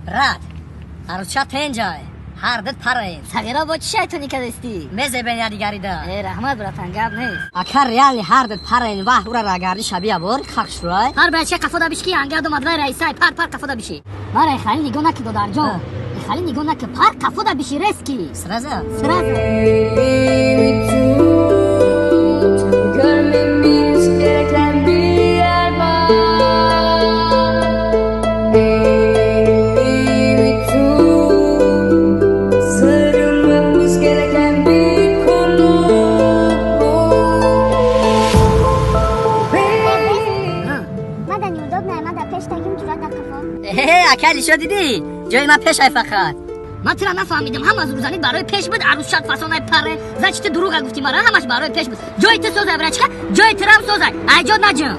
Брат, арӯсча тенҷай, ҳар дид параем. Сағира, бо чӣ шайтонӣ кадастӣ? Мезебен ядигарида. Э, раҳмат, братан, гап нест. Ака, реально ҳар дид параен. Ваҳ, ура рагарди шабия бор хақшурай. Пар, бача, қафода бишки, ангардум адвай раисай. Пар, пар, қафода биши. Мара хали нигоҳ наки, додарҷон, хали нигоҳ наки, пар, қафода биши, резкий. Сразу. Сразу. Görmemiz gereken bir yer var. Elimi tut, sarılmamız gereken bir konu bu. Beni Мада неудобно, мада пеш тагим ҷурат дар қафо. Э, ака, лишо дидӣ, ҷои ман пешай фақат. Ман тира нафаҳмидам, ҳама зурзанӣ барои пеш буд. Арӯсшат фасонай паре, значит, ту дурӯға гуфтӣ мара, ҳамаш барои пеш буд. Ҷои ту созай, брачка, ҷои тирам созай, айҷод наҷам.